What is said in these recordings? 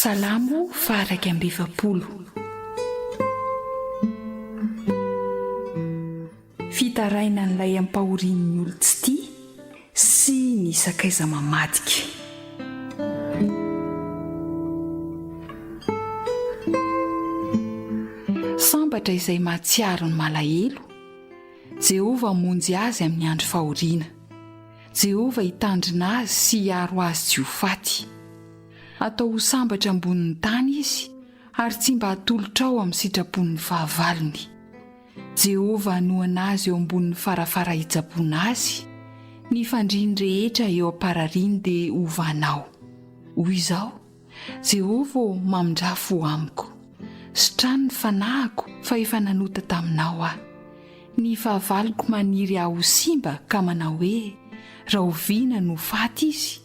Salamo faha-41. Fitarainan'ilay ampahorian'ny olon-tsy tia sy ny sakaiza mamadika. Sambatra izay mahatsiaro ny malahelo, Jehovah hamonjy azy amin'ny andro fahoriana. Jehovah hitandrina azy sy hiaro azy tsy ho faty. Atao ho sambatra ambonin'ny tany izy, ary tsy mba hatolotrao amin'ny sitrapon'ny fahavalony. Jehovah hanohana azy eo ambonin'ny farafara hitsaboana azy, ny fandriany rehetra eo am-parariany dia hovanao. Hoy izao, Jehovah ô, mamindrà fo amiko. Sitrano ny fanahiko, fa efa nanota taminao aho. Ny fahavaloko maniry ahy ho simba ka manao hoe, Rahoviana no ho faty izy,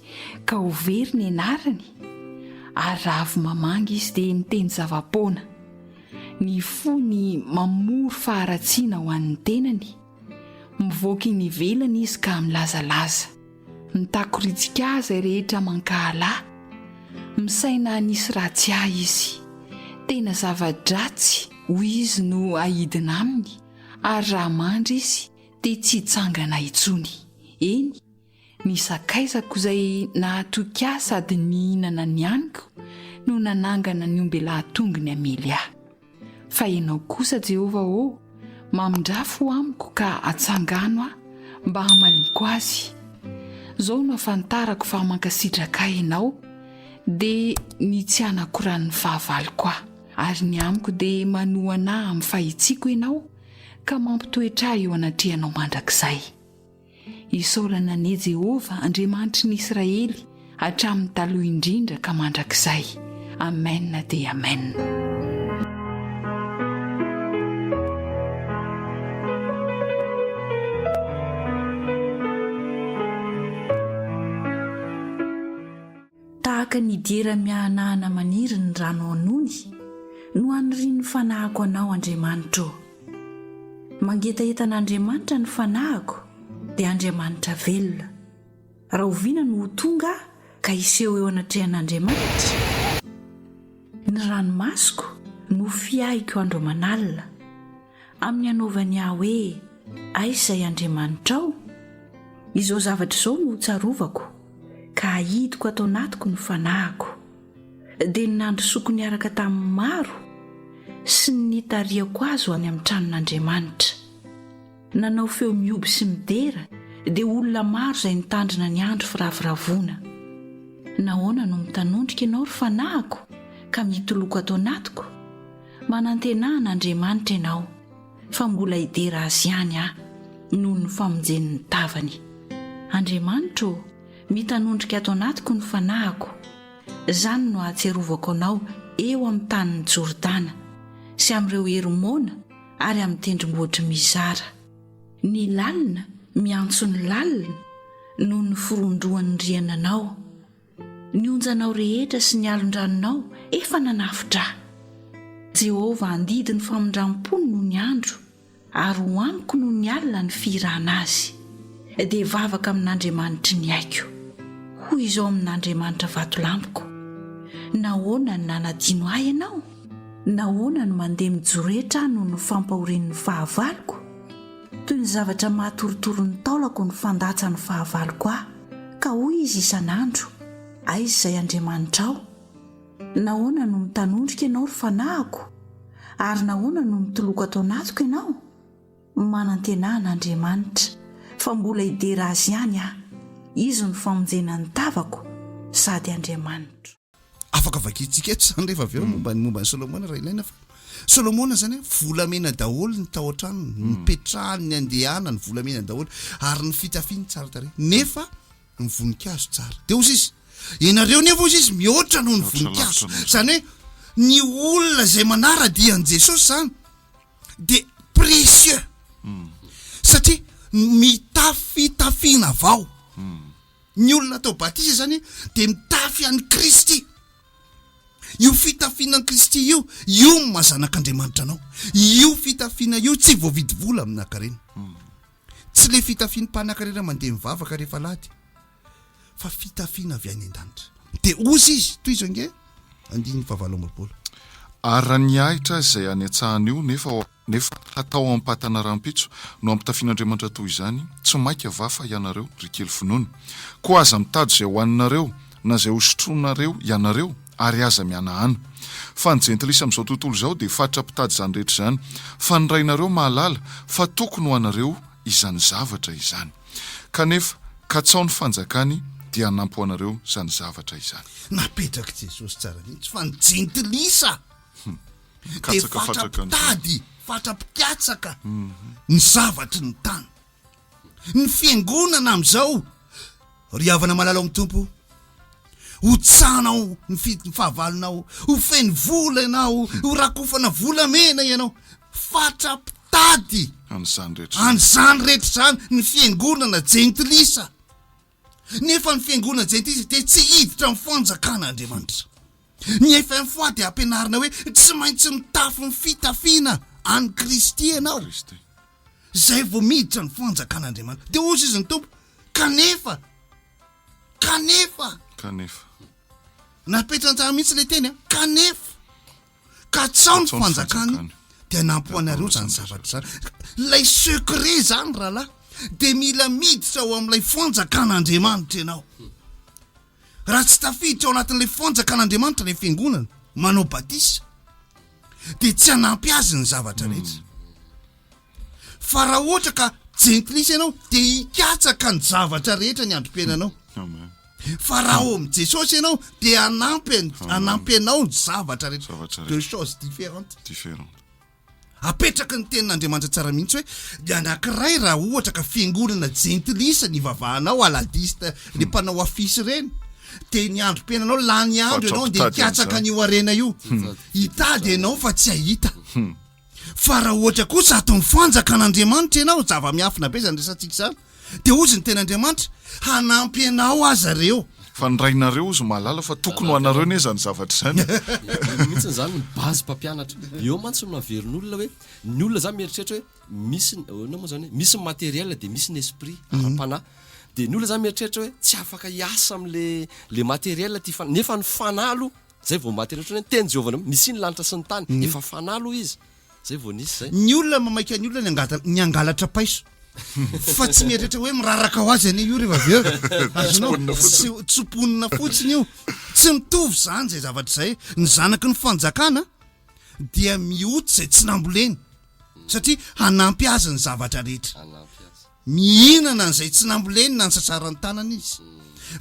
ka ho very ny anarany? Ary raha avy mamangy izy dia miteny zava-poana. Ny fony mamory faharatsiana ho an'ny tenany. Mivoaka eny ivelany izy ka milazalaza. Mitakoritsika ahy izay rehetra mankahala ahy. Misaina hanisy ratsy ahy izy. Tena zava-dratsy, hoy izy, no haidina aminy, ary raha mandry izy dia tsy hitsangana intsony. Eny, ny sakaizako izay nahatoky ahy sady nihinana ny haniko no nanangana ny ombelahatongony hamely ahy. Fa ianao kosa, Jehovah ô, mamindrà fo amiko ka atsangano aho mba hamaliako azy. Izao no ahafantarako fa mankasitraka ahy ianao, dia ny tsy hanakoran'ny fahavaloko ahy. Ary ny amiko dia manohana ahy amin'ny fahitsiako ianao ka mampitoetra ahy eo anatrehanao mandrakizay. Isaorana anie Jehovah, Andriamanitry ny Israely, hatramin'ny taloha indrindra ka mandrakizay. Amen dia Amen. Tahaka ny diera miahanahana maniry ny rano anony no anirian'ny fanahiko Anao, Andriamanitra ô. Mangetaheta an'Andriamanitra ny fanahiko, dia Andriamanitra velona. Rahoviana no ho tonga aho ka hiseho eo anatrehan'Andriamanitra? Ny ranomasoko no fiahiko andro aman'alina, amin'ny hanaovany ahy hoe, Aiza izay Andriamanitrao? Izao zavatra izao no hotsarovako, ka hahidiko ato anatiko ny fanahiko. Dia ny nandrosoako niaraka tamin'ny maro sy ny nitarihako azy ho any amin'ny tranon'Andriamanitra. Nanao feo mihoby sy midera, dia olona maro izay nitandrina ny andro firavoravoana. Nahoana no mitanondrika ianao, ry fanahiko, ka mitoloko ato anatiko? Manantenà an'Andriamanitra ianao, fa mbola hidera Azy ihany aho, noho ny famonjeny ny tavany. Andriamanitra ô, mitanondrika ato anatiko ny fanahiko. Izany no ahatsiarovako Anao eo amin'ny tanin'i Jordana, sy amin'ireo Hermona ary amin'ny tendrombohitr'i Mizara. Ny lalina miantso ny lalina noho ny firohondrohan'ny riananao. Ny onjanao rehetra sy ny alon-dranonao efa nanafotra ahy. Jehovah handidy ny famindram-pony nony andro, ary ho amiko nony alina ny fihirana azy. Dia vavaka amin'Andriamanitry ny aiko. Hoy izao amin'Andriamanitra vatolampiko, Nahoana no nanadino ahy ianao? Nahoana no mandeha mijoretra aho noho ny fampahorian'ny fahavaloko? Toy ny zavatra mahatorotoro ny taolako ny fandatsan'ny fahavaloko ahy, ka hoy izy isan'andro, Aiza izay Andriamanitrao? Nahoana no mitanondrika ianao, ry fanahiko? Ary nahoana no mitoloko ato anatiko ianao? Manantenà an'Andriamanitra, fa mbola hidera Azy ihany aho. Izy no famonjena ny tavako sady Andriamanitro. Afaka vakintsika eto izany rehefa avy eo momba ny momba an'i Solomona raha ilaina fa Solomona izany volamena daholo ny tao an-tranony, nipetrahany, niandehanany, volamena daholo ary ny fitafiany tsara tarehy nefa ny voninkazo tsara. Dia hozy izy, ianareo nefa hozy izy mihoatra noho ny voninkazo. Izany hoe ny olona izay manara-dia an'i Jesosy izany dia précieux satria mitafy fitafiana vao. Ny olona atao batisa izany dia mitafy an'i Kristy. Io fitafiana an'i Kristy io, io no maha zanak'Andriamanitra anao. Io fitafiana io tsy voavidy vola amina karena. Tsy le fitafian'ny mpanakarena mandeha mivavaka rehefa alahady fa fitafiana avy any an-danitra. Dia hozy izy, tohizo ange. Andininy fahavalo amby 20. Ary raha ny ahitra aza izay any an-tsahana io, nefa ao, nefa hatao ao am-patana rahampitso, no ampitafian'Andriamanitra toy izany, tsy mainka va fa ianareo, ry kely finoana? Koa aza mitady izay hohaninareo, na izay hosotroinareo ianareo, ary aza mihanahana. Fa ny jentilisa amin'izao tontolo izao dia fatra-pitady izany rehetra izany, fa ny Rainareo mahalala fa tokony ho anareo izany zavatra izany. Kanefa, katsaho ny fanjakany, dia hanampy ho anareo izany zavatra izany. Napetrak'i Jesosy tsara mihitsy fa ny jentilisa dia Mikatsaka fatratra an'izany. fatra-pitady, fatra-pikatsaka ny zavatry ny tany. Ny fiangonana amin'izao, ry havana malala ao amin'ny Tompo, ho tsahanao ny fi- ny fahavalonao, ho feno vola ianao, ho rakofana volamena ianao. Fatra-pitady An'izany rehetra izany. an'izany rehetra izany ny fiangonana jentilisa. Nefa ny fiangonana jentilisa dia tsy hiditra amin'ny fanjakan'Andriamanitra. Ny FMFOA dia ampianarina hoe tsy maintsy mitafy ny fitafiana an'i Kristy ianao. Kristy. Zay vao miditra ny fanjakan'Andriamanitra. Dia hozy izy ny Tompo, kanefa, kanefa. Kanefa. Napetrany tsara mihitsy ilay teny a, kanefa. Katsao ny fanjakany, dia hanampy ho anareo izany zavatra izany. Ilay secret izany rahalahy, dia mila miditra ao amin'ilay fanjakan'Andriamanitra ianao. Raha tsy tafiditra ao anatin'ilay fanjakan'Andriamanitra ilay fiangonana, manao batisa, dia tsy hanampy azy ny zavatra rehetra. Fa raha ohatra ka jentilisa ianao dia hikatsaka ny zavatra rehetra ny androm-piainanao. Fa raha ao amin'i Jesosy ianao dia hanampy hanampy anao ny zavatra rehetra. Deux choses différentes. Différentes. Apetraky ny tenin'Andriamanitra tsara mihitsy hoe ny anankiray raha ohatra ka fiangonana jentilisa ny ivavahanao, aladiste, le mpanao affiche ireny, dia ny androm-piainanao lany andro ianao dia hikatsaka an'io harena io. Hitady ianao fa tsy hahita. Fa raha ohatra kosa ato amin'ny fanjakan'Andriamanitra ianao, zava-miafina be izany resatsika izany, dia hozy ny tenin'Andriamanitra, hanampy anao aza ireo. Fa ny rainareo hozy mahalala fa tokony ho anareo anie izany zavatra izany e. Io mihitsy izany ny base mpampianatra. Eo mantsy no averin'olona hoe, ny olona izany mieritreritra hoe misy, ahoana moa izany hoe, misy ny matériel dia misy ny esprit, ara-panahy. Dia ny olona izany mieritreritra hoe tsy afaka hiasa amin'le le matériel ity fanahy, nefa ny fanahy aloha Zay vao maty ohatrany hoe niteny Jehovah ny nisian'ny ny lanitra sy ny tany, mm. efa fanahy aloha izy. Zay vao nisy zay. Ny olona mamaika ny olona ny angata ny angalatra paiso. Fa tsy mieritreritra hoe miraraka ho azy anie io rehefa avy eo. Azonao tsy tsoponina fotsiny io. Tsy mitovy izany izay zavatra izay. Ny zanaky ny fanjakana dia mioty izay tsy namboleny satria hanampy azy ny zavatra rehetra. Mihinana an'izay tsy namboleny na nisasaran'ny tanany izy.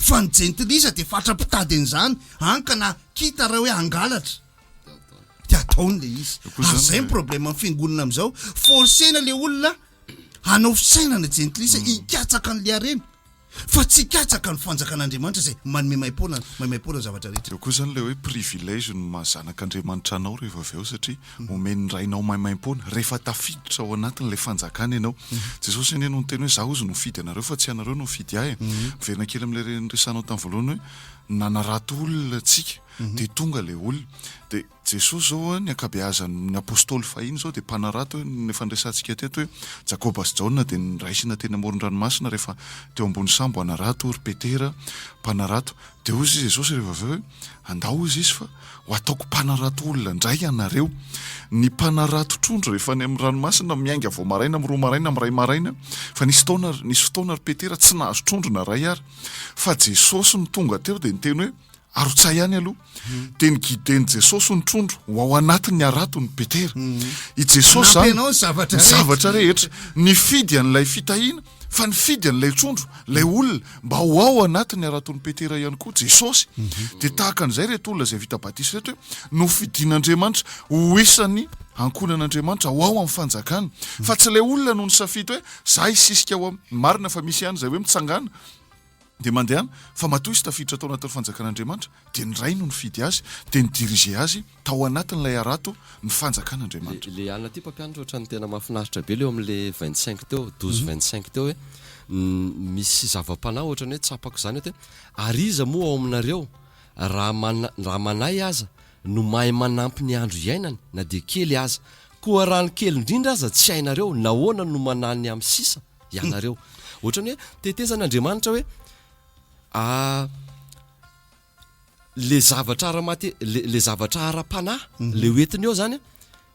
Fa ny jentilisa dia fatra-pitady an'izany, hany ka na kita raha hoe hangalatra dia ataony ilay izy. Ary izay ny problème amin'ny fiangonana amin'izao, forcer-na ilay olona hanao fisainana jentilisa hikatsaka an'ilay harena. Fa tsy hikatsaka ny fanjakan'Andriamanitra izay manome maipoana maimaimpoana ny zavatra rehetra. Eo koa izany ilay hoe privilège ny maha zanak'Andriamanitra anao rehefa avy eo satria omen'ny Rainao maimaimpoana rehefa tafiditra ao anatin'ilay fanjakana ianao. Jesosy anie no niteny hoe izaho hozy no nifidy anareo fa tsy ianareo no nifidy ahy e. Miverina kely amin'ilay niresahanao tamin'ny voalohany hoe nanarato olona tsika dia tonga ilay olona. Dia Jesosy zao a, ny ankabeazan'ny apostoly fahiny zao dia mpanarato hoe, ny efa niresahantsika teto hoe Jakoba sy Jaona dia noraisina teny amoron-dranomasina rehefa teo ambony sambo hanarato ry Petera mpanarato. Dia hoy izy Jesosy rehefa avy eo hoe andao hozy izy fa ho ataoko mpanarato olona indray ianareo. Ny mpanarato trondro rehefa any amin'ny ranomasina miainga vao maraina amin'ny roa maraina amin'ny iray maraina fa nisy taona nisy fotoana ry Petera tsy nahazo trondro na iray ary fa Jesosy no tonga teo dia niteny hoe Arotsay ihany aloha. Dia ni-guider-n'i Jesosy ny trondro ho ao anatin'ny haraton'i Petera. I Jesosy Hanampy izany, anao ny zavatra ny rehetra. zavatra rehetra. Nifidy an'ilay fitahiana, fa nifidy an'ilay trondro, ilay olona, mba ho ao anatin'ny haraton'i Petera ihany koa Jesosy. Dia tahaka an'izay ireto olona izay vita batisa ireto hoe nofidin'Andriamanitra ho isan'ny ankohonan'Andriamanitra, ho ao amin'ny fanjakany. Fa tsy ilay olona no nisafidy hoe za hisisika ao amin'ny. Marina fa misy ihany izay hoe mitsangana. Dia mandehana, fa matoa izy tafiditra tao anatin'ny fanjakan'Andriamanitra, dia ny Ray no nifidy azy, dia ni-diriger azy tao anatin'ilay harato ny fanjakan'Andriamanitra. Le alina ty mpampianatra ohatran'ny tena mahafinaritra be le eo amin'le 25 teo, 12 25 teo hoe misy zava-panahy ohatran'ny hoe tsapako izany eto hoe ary iza moa ao aminareo raha mana raha manahy aza no mahay manampy ny andro iainany na dia kely aza koa raha ny kely indrindra aza tsy hainareo nahoana no manahy ny amin'ny sisa ianareo. Ohatran'ny hoe tetezan' Andriamanitra hoe ah, Le zavatra ara-mate, le le zavatra ara-panahy, le hoentiny eo zany an,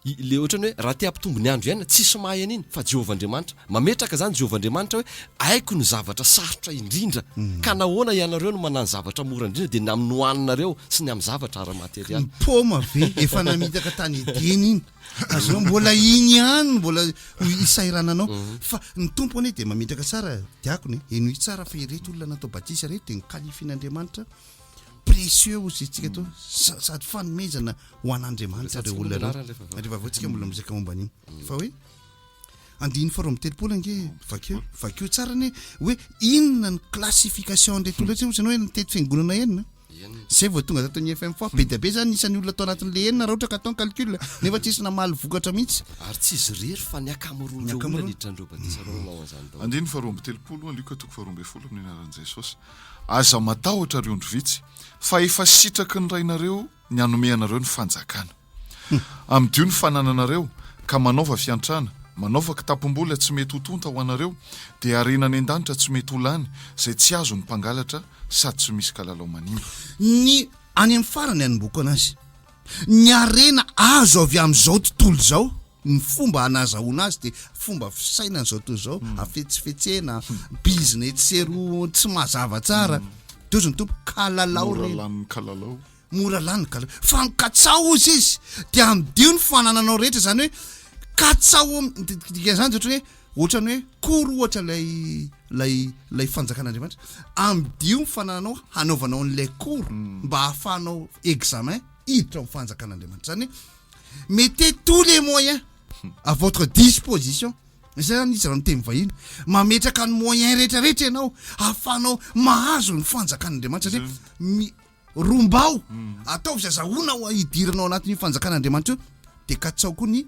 i- le ohatran'ny hoe raha te hampitombo ny andro iainana, tsisy mahay an'iny fa Jehovah Andriamanitra. Mametraka zany Jehovah Andriamanitra hoe haiko ny zavatra sarotra indrindra, ka nahoana ianareo no manano zavatra mora indrindra dia ny amin'ny hohaninareo sy ny amin'ny zavatra ara-materialy. Ny paoma ve efa namitaka tany Edena iny? Azonao mbola iny ihany no mbola ho isahirananao. Fa ny Tompo anie dia mametraka tsara diakona e, henoy tsara fa ireto olona natao batisa ireto dia nokalifian'Andriamanitra précieux hozy isika to sady fanomezana ho an'Andriamanitra ireo olona ireo. Rehefa avy eo tsika mbola miresaka momba an'iny. Fa hoe andininy faharoa 32 ange vakio, vakio tsara anie hoe inona ny classification an'ireto olona ireto, hozy ianao hoe nitety fiangonana enina. Zay vao tonga tato ny FM fa be dia be zany isan'ny olona tao anatin'le enina raha ohatra ka atao ny calcul nefa tsisy namaly vokatra mihitsy. Ary tsy izy irery fa ny ankamaroan'ireo olona niditra an'ireo batisa ireo nanao an'izany daholo. Andininy faharoa 32, Lioka toko faharoa 12 amin'ny anaran'i Jesosy. Aza matahotra ry ondry vitsy, fa efa sitraky ny Rainareo ny hanome anareo ny fanjakana. Amidio ny fanananareo, ka manaova fiantrana, manaova kitapom-bola tsy mety ho tonta ho anareo, dia harena any an-danitra tsy mety ho lany, izay tsy azon'ny mpangalatra sady tsy misy kalalao manimba. Ny any amin'ny farany hanombohako anazy. Ny harena azo avy amin'izao tontolo izao, ny fomba hanazahoana azy dia fomba fisainana izao tontolo izao, hafetsifetsena, bizina etsy sy eroa tsy mazava tsara. Dia hozy ny Tompo, kalalao Mora ireny. lany ny kalalao. Mora lany ny kalalao. Fa mikatsaho hozy izy, dia amidio ny fanananao rehetra, izany hoe katsaho am-, ny dikan'izany dia ohatran'ny hoe, ohatran'ny hoe cours ohatra ilay, ilay, ilay fanjakan'Andriamanitra. Amidio ny fanananao hanaovanao an'ilay cours mba hahafahanao examen hiditra ao amin'ny fanjakan'Andriamanitra. Izany hoe Mettez tous les moyens à votre disposition. Izay zany izy raha miteny vahiny. Mametraka ny moyen rehetra rehetra ianao ahafahanao mahazo ny fanjakan'Andriamanitra satria mi rombao ataovy izay azahoana ho hidiranao anatin'io fanjakan'Andriamanitra io dia katsao koa ny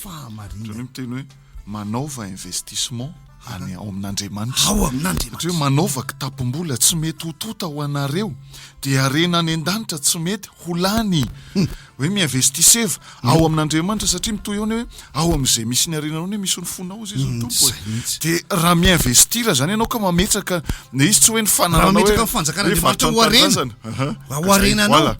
Ohatran'ny hoe miteny hoe manaova investissement any ao amin'Andriamanitra. Ao amin'Andriamanitra. Satria hoe manaova kitapom-bola tsy mety ho tonta ho anareo, dia harena any an-danitra tsy mety ho lany. Hoe mi-investisseva ao amin'Andriamanitra satria mitohy eo ny hoe ao amin'izay misy ny harenanao anie misy ny fonao hozy izy ny Tompo e. Dia raha mi-investir izany ianao ka mametraka, ilay izy tsy hoe ny fanananao hoe. Raha mametraka ny fanjakan'Andriamanitra ho harena, ho harenanao.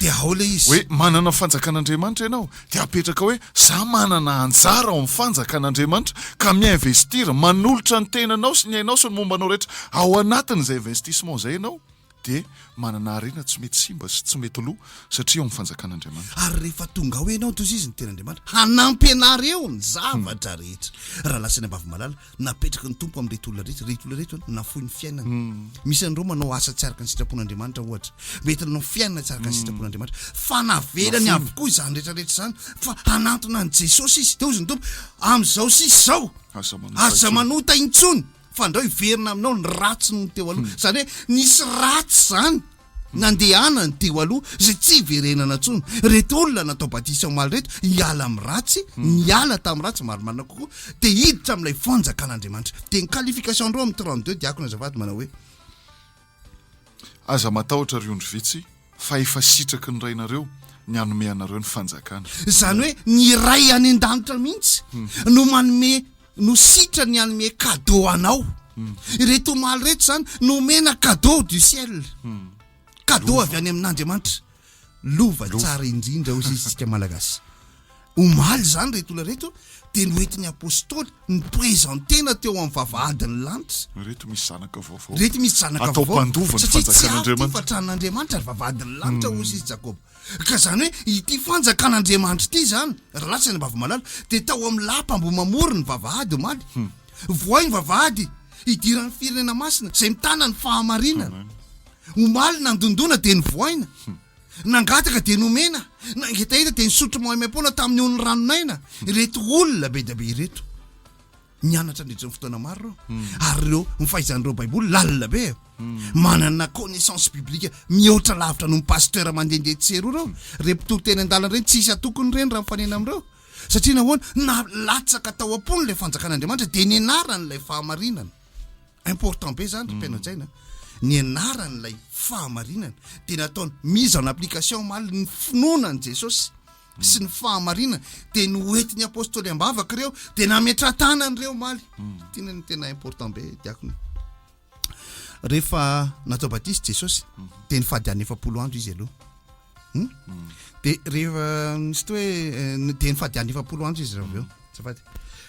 Dia ao ilay izy. Hoe manana ny fanjakan'Andriamanitra ianao, dia apetraka hoe za manana anjara ao amin'ny fanjakan'Andriamanitra ka mi-investir, manolotra ny tenanao sy ny ainao sy ny momba anao rehetra ao anatin'izay investissement izay ianao, dia manana harena tsy mety simba sy tsy mety lo satria ao amin'ny fanjakan'Andriamanitra. Ary rehefa tonga ao ianao, toy izy ny tenin'Andriamanitra, hanampy anareo ny zavatra rehetra. Rahalahy sy anabavy malala, Napetraky ny Tompo amin'ireto olona ireto, ireto olona ireto nafoy ny fiainany. Misy an'ireo manao asa tsy araka ny sitrapon'Andriamanitra ohatra. Mety nanao fiainana tsy araka ny sitrapon'Andriamanitra. Fa navelany avokoa izany rehetra rehetra izany fa hanantona an'i Jesosy izy. Dia hozy ny Tompo, amin'izao sisa izao, aza manota intsony fa ndrao hiverina aminao ny ratsy noho ny teo aloha. Izany hoe nisy ratsy izany. Nandehanany teo aloha izay tsy hiverenana intsony. Ireto olona natao batisa omaly ireto, hiala amin'ny ratsy, niala tamin'ny ratsy marimarina kokoa, dia hiditra amin'ilay fanjakan'Andriamanitra. Dia ny qualification-ndreo amin'ny 32 diakona azafady manao hoe. Aza matahotra ry ondry vitsy, fa efa sitraky ny Rainareo ny hanome anareo ny fanjakana. Izany hoe ny Ray any an-danitra mihitsy no manome no sitrany hanome cadeau anao. Ireto omaly ireto izany nomena cadeau du ciel. Cadeau avy any amin'Andriamanitra. Lova tsara indrindra hoy isika Malagasy. Omaly izany ireto olona ireto dia noentin'ny apostoly ni-presentena teo amin'ny vavahadin'ny lanitra. Ireto misy zanaka vaovao. Ireto misy zanaka vaovao. Atao mpandova ny Satria tsy avy ity fa tranon'Andriamanitra ary vavahadin'ny lanitra hoy izy Jakoba. Ka izany hoe ity fanjakan'Andriamanitra ity izany, ry lahy sy anabavy malala, dia tao amin'ny lapa Ambohimamory ny vavahady omaly. Vohay ny vavahady hidiran'ny firenena masina izay mitana ny fahamarinana. Omaly nandondona dia novohaina, nangataka dia nomena, nangetaheta dia nisotro maimaimpoana tamin'ny ony ranon'aina ireto olona be dia be ireto. Nianatra nandritra ny fotoana maro ireo ary ireo ny fahaizan'ireo baiboly lalina be e. Manana connaissance biblique mihoatra lavitra noho ny pasteur mandehandeha etsy sy eroa ireo. Ireo mpitory teny an-dalana ireny tsisy atokony ireny raha mifanena amin'ireo. Satria nahoana? Na latsaka tao am-pony ilay fanjakan'Andriamanitra dia nianarany ilay fahamarinana. Important be izany ry mpianatsaina. Nianarany ilay fahamarinana dia nataony mise en application omaly ny finoana an'i Jesosy. sy ny fahamarinana dia noentin'ny apostoly am-bavaka ireo dia nametra-tanana ireo omaly. Ity no tena important be diakona. Rehefa natao batisa Jesosy dia nifady hanina 40 andro izy aloha. Hmm? Dia rehefa misy toa hoe eh, dia nifady hanina 40 andro izy avy eo. Azafady.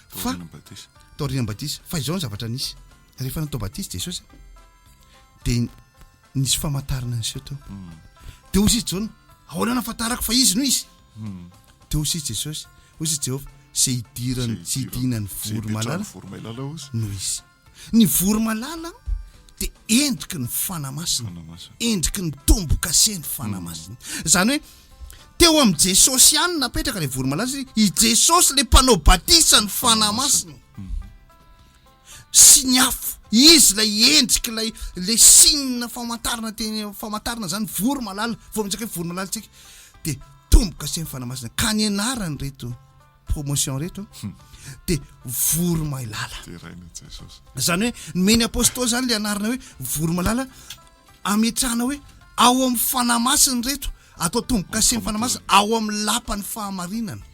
Fa taorian'ny batisa. Fa izao ny zavatra nisy. Rehefa natao batisa Jesosy dia nisy famantarana niseho teo. Dia hoy izy Jaona, ahoana no ahafantarako fa izy no izy? Dia hoy izy Jesosy, hoy izy Jehovah, izay idirany tsy idinan'ny voromailala no izy. Ny voromailala dia endriky ny Fanahy Masina, endriky ny tombo-kase ny Fanahy Masina. Izany hoe teo amin'i Jesosy ihany napetraka ilay voromailala satria i Jesosy ilay mpanao batisa ny Fanahy Masina sy ny afo. Izy ilay endrik'ilay ilay signe famantarana teny famantarana izany voromailala. Vao miresaka hoe voromailala isika dia tombo-kase ny Fanahy Masina. Ka ny anaran'ireto promotion reto de voromailala. Deraina Jesosy. Zany hoe nomeny apostoly zany le anarana hoe voromailala ametrahana hoe ao amin'ny fanahy masina reto atao tombo-kase ny fanahy masina ao amin'ny lapan'ny fahamarinana.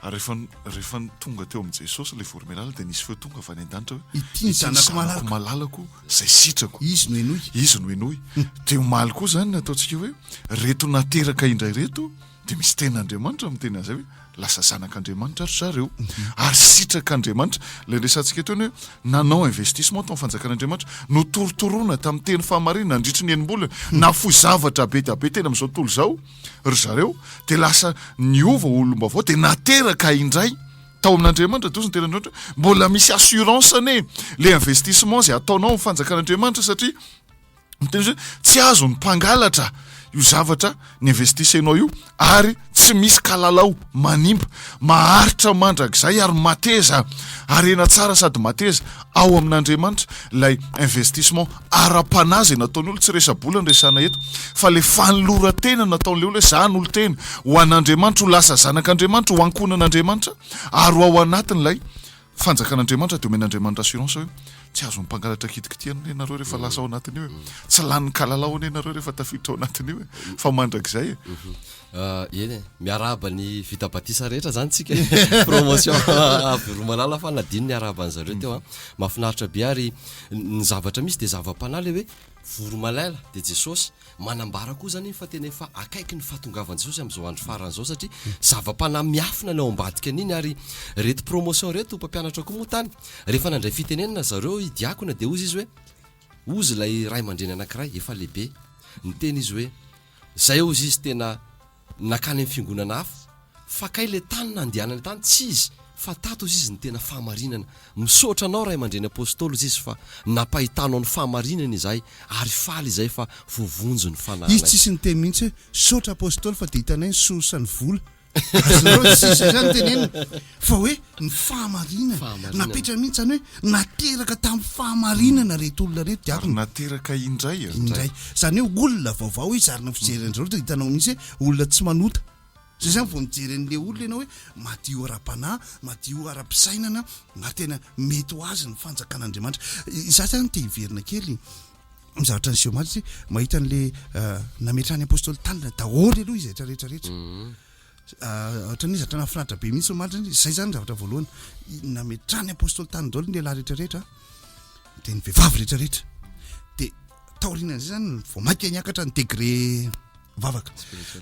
Ary rehefa rehefa tonga teo amin'i Jesosy ilay voromailala dia nisy feo tonga avy any an-danitra hoe Ity ny zanako malalako. malalako izay sitrako. Izy no henoy. Izy no henoy. Dia omaly koa izany nataontsika hoe reto nateraka indray reto Dia misy tenin'Andriamanitra miteny an'izay hoe lasa zanak'Andriamanitra ry zareo ary sitrak'Andriamanitra. Ilay resahantsika teo ny hoe nanao investissement tao amin'ny fanjakan'Andriamanitra, notorotoroana tamin'ny teny fahamarinana nandritry ny enim-bolana, nahafoy zavatra be dia be teny amin'izao tontolo izao ry zareo, dia lasa niova ho olom-baovao, dia nateraka indray tao amin'Andriamanitra. Dia hozy ny tenin'Andriamanitra hoe mbola misy assurance anie ilay investissement izay ataonao amin'ny fanjakan'Andriamanitra satria Miteny izy hoe tsy azon'ny mpangalatra io zavatra ni-investisse-nao io ary tsy misy kalalao manimba, maharitra mandrakizay ary mateza, harena tsara sady mateza ao amin'Andriamanitra ilay investissement ara-panahy izay nataon'ny olona, tsy resa-bola no resahana eto fa ilay fanoloran-tena nataon'ilay olona hoe za hanolo-tena ho an'Andriamanitra, ho lasa zanak'Andriamanitra, ho ankohonan'Andriamanitra ary ho ao anatin'ilay Fanjakan'Andriamanitra dia omen'Andriamanitra assurance hoe tsy azon'ny mpangalatra kitikitihana anie nareo rehefa lasa ao anatin'io e. Tsy lanin'ny kalalao anie nareo rehefa tafiditra ao anatin'io e. Fa mandrakizay e. Eny e, miarahaba ny vita batisa rehetra zany tsika e. Promotion avy Romalala fa nadino niarahaba an'zareo teo an. Mahafinaritra be ary ny zavatra misy dia zava-panahy le hoe voromailala dia Jesosy. Manambara koa izany iny fa tena efa akaiky ny fahatongavan'i Jesosy amin'izao andro farany izao satria zava-panahy miafina ny ao ambadika an'iny ary ireto promotion ireto mpampianatra koa moa tany rehefa nandray fitenenana zareo i diakona dia hozy izy hoe hozy ilay ray aman-dreny anankiray efa lehibe niteny izy hoe zay hozy izy tena Nankany amin'ny fiangonana hafa, fa kay le tany nandehanany tany tsy izy fa tato ozy izy ny tena fahamarinana. Misaotra anao ray aman-dreny Apostoly ozy izy fa nampahitanao ny fahamarinana izahay ary faly izahay fa voavonjy ny Izy fanahinay. tsisy niteny mihitsy hoe saotra Apostoly fa dia hitanay ny source ny vola. Azonareo tsisy izay zany tenenina fa hoe ny fahamarinana. Fahamarinana. Napetrany mihitsy zany hoe nateraka tamin'ny fahamarinana ireto olona ireto Ary diakona. nateraka indray e. Indray. Izany hoe olona vaovao izy ary ny fijery an-dry zareo dia hitanao mihitsy hoe olona tsy manota. Izay izany vao mijery an'ilay olona ianao hoe madio ara-panahy, madio ara-pisainana ary tena mety ho azy ny fanjakan'Andriamanitra. Izaho izany te hiverina kely amin'ny zavatra niseho omaly satria mahita an'ilay nametrahan'ny apostoly tanana daholo aloha izy rehetra rehetra rehetra. Ohatran'ny hoe zavatra nahafinaritra be mihitsy omaly izany, izay izany ny zavatra voalohany. Nametrahan'ny apostoly tanana daholo ny lehilahy rehetra rehetra dia ny vehivavy rehetra rehetra. Dia Taorian'izay zany vao mainka niakatra ny degré vavaka.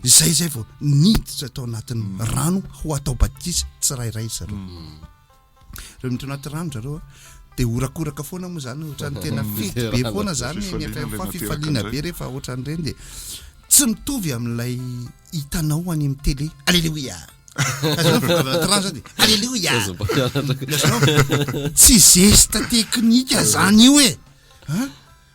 Izay izay vao niditra tao anatin'ny mm. rano ho atao batisa tsirairay zareo. Mm. Reo miditra anaty rano zareo dia horakoraka foana moa zany ohatran'ny tena fety be foana zany ny FMFA fifaliana be rehefa ohatran'ireny dia tsy mitovy amin'ilay hitanao any amin'ny télé. Alléluia. Alléluia. Tsy geste teknika zany io e.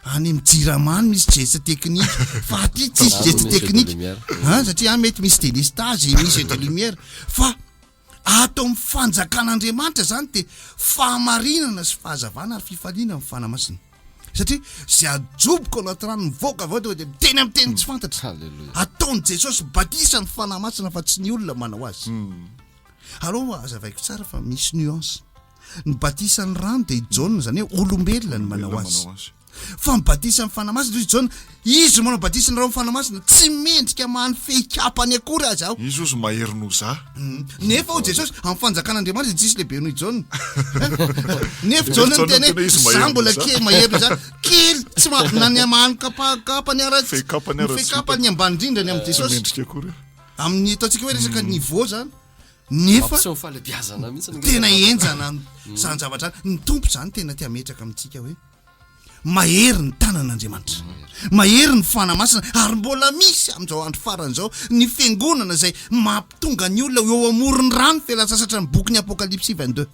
Any amin'ny jirama any misy geste technique fa aty tsisy geste technique an satria any mety misy délestage misy jeu de lumière fa ato amin'ny fanjakan'Andriamanitra zany dia fahamarinana sy fahazavana ary fifaliana amin'ny Fanahy Masina satria zay ajoboka ao anaty rano mivoaka avy ao tonga dia miteny amin'ny teny tsy fantatra ataon'i Jesosy batisa ny Fanahy Masina fa tsy ny olona manao azy aleo azavaiko tsara fa misy nuance Ny batisan'ny rano dia i Jaona, izany hoe olombelona no manao azy. Fa ny batisa amin'ny Fanahy Masina, hoy i Jaona, Izy no manao batisa anareo amin'ny Fanahy Masina, tsy mendrika maha ny fehikapany akory aza aho. Izy hozy mahery noho za. Nefa hoy Jesosy, amin'ny fanjakan'Andriamanitra dia tsisy lehibe noho i Jaona. Nefa Jaona niteny hoe, za mbola kely mahery noho za. Kely, tsy ma, na ny maha ny kapa, kapany ara, Fehikapany ara ny tsy fehikapany ambany indrindra ny amin'i Tsy Jesosy. mendrika akory aho. Amin'ny ataontsika hoe resaka niveau zany. Nefa Mampiseho ny fahalebiazana mihitsy ny tena ngeza. henjana zany zavatra zany. Ny Tompo zany tena te hametraka amintsika hoe mahery ny tanan'Andriamanitra, mahery ny Fanahy Masina, ary mbola misy amin'izao andro farany izao ny fiangonana izay mampitonga ny olona ho eo amoron'ny rano fialan-tsasatra ny bokin'ny Apokalypsy 22.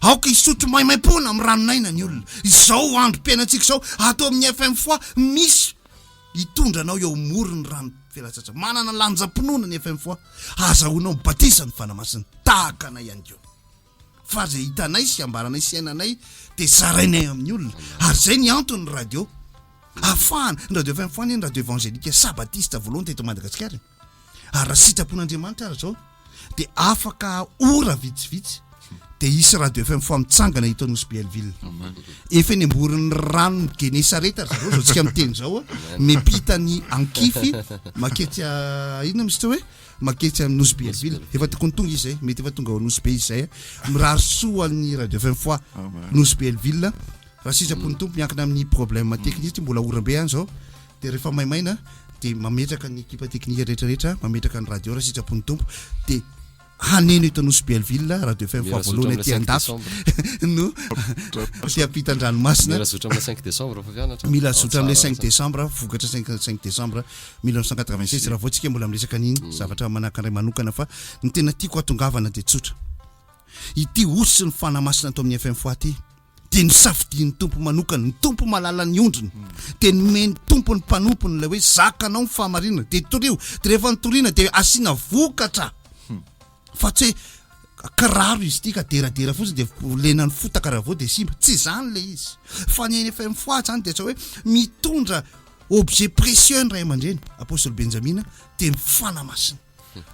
Aoka hisotro maimaimpoana amin'ny ranon'aina ny olona. Izao androm-piainantsika izao, ato amin'ny FM Foi, misy hitondra anao eo amoron'ny rano fialan-tsasatra. Manana lanjam-pinoana ny FM Foi, ahazahoanao ny batisan'ny Fanahy Masina, tahaka anay ihany koa. Fa izay hitanay sy ambaranay sy iainanay dia zarainay amin'ny olona. Ary izay ny anton'ny radio. Ahafahana, ny radio FM Foi anie ny radio évangélique sabatiste voalohany teto Madagasikara e. Ary raha sitrapon'Andriamanitra ary izao dia afaka ora vitsivitsy dia hisy radio FM Foi mitsangana eto Nosy Belleville. Efa eny amborin'ny ranon'i Genesareta ry zareo izao tsika miteny izao a, miampita ny Ankify maketsy a inona misy teo hoe maketsy amin'ny Nosy Belleville. Efa tokony tonga izy izay, mety efa tonga ao Nosy Be izy izay. Mirary soa an'ny radio FM Foi Nosy Belleville. Raha sitrapon'ny Tompo miankina amin'ny problème technique mbola oram-be any izao. Dia rehefa maimaina dia mametraka ny ekipa teknika rehetra rehetra, mametraka ny radio raha sitrapon'ny Tompo dia haneno eto Nosy Belleville, radio FM Mila faha voalohany zotra aty amin'ilay 5 andafy décembre. no aty ampitan-dranomasina. Mila zotra amin'ilay 5 décembre fa fianatra. Mila Ao zotra amin'ilay tsara 5 décembre, vokatra 5 5 décembre 1996 raha vao tsika mbola miresaka an'iny zavatra manakandray manokana fa ny tena tiako hatongavana dia tsotra. Ity osy ny Fanahy Masina ato amin'ny FM Foi ity. dia nosafidian'ny Tompo manokana, ny Tompo mahalala ny ondriny, dia nomen'ny Tompo ny mpanompony ilay hoe zakanao ny fahamarinana, dia torio, dia rehefa nitoriana dia asiana vokatra, fa tsy hoe kiraro izy ity ka deradera fotsiny dia lenan'ny fotaka raha vao dia simba, tsy izany ilay izy, fa ny NFM foi izany dia atao hoe mitondra objet précieux ny ray aman-dreny, Apostoly Benjamina, dia ny Fanahy Masina.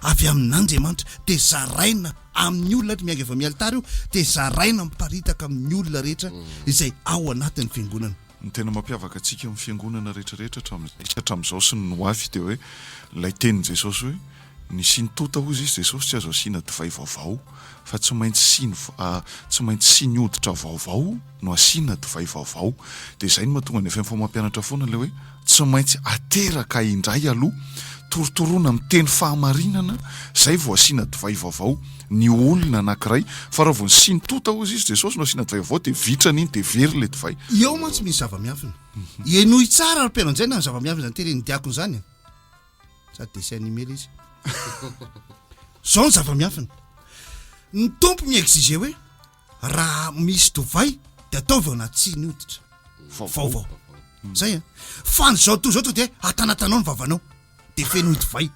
avy amin'Andriamanitra dia zaraina amin'ny olona rehetra, miainga avy amin'ny alitara io dia zaraina miparitaka amin'ny olona rehetra izay ao anatin'ny fiangonana. Ny tena mampiavaka antsika amin'ny fiangonana rehetra rehetra hatramin'izay hatramin'izao sy ny ho avy dia hoe ilay tenin'i Jesosy hoe ny siny tonta hozy izy Jesosy tsy azo asiana divay vaovao fa tsy maintsy siny tsy maintsy siny hoditra vaovao no asiana divay vaovao. Dia izay no mahatonga ny FMFO mampianatra foana ilay hoe tsy maintsy ateraka indray aloha, torotoroana amin'ny teny fahamarinana izay vao asiana divay vaovao ny olona anankiray. Fa raha vao ny siny tonta hozy izy Jesosy no asiana divay vaovao dia vitrana iny dia very ilay divay. Eo mantsy misy zava-miafina. Henoy tsara ry mpiananjaina ny zava-miafina izany tenenin'ny diakona izany e. Sady dessin animé ilay izy. Izao ny zava-miafina. Ny Tompo mi-exiger hoe Raha misy dovay de ataovy ao anaty siny hoditra vaovao. Zay a. Fa ny zao toa zao to de atanatanao ny vavanao de fenoy divay.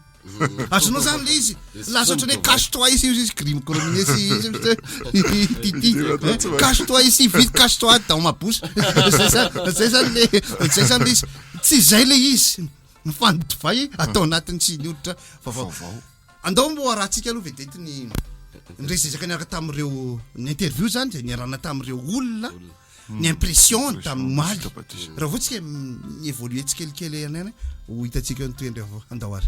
Azonao zany le izy. Lasa ohatran'ny hoe cache toi ici izy crime cromine sy titi. Cache toi ici vite cache toi dans ma bouche. Zay zany zay zany le zay zany le izy. Tsy zay le izy. Fa ny divay atao anatin'ny siny hoditra vaovao. Andao mbo arahantsika aloha vedety ny ny resezaka niaraka tamin'ireo ny interview zany zay niarahana tamin'ireo olona ny impression tamin'ny omaly. Raha vao tsika mi-évoluer tsikelikely ihany any ho hitantsika eo ny tohiny rehefa andao ary.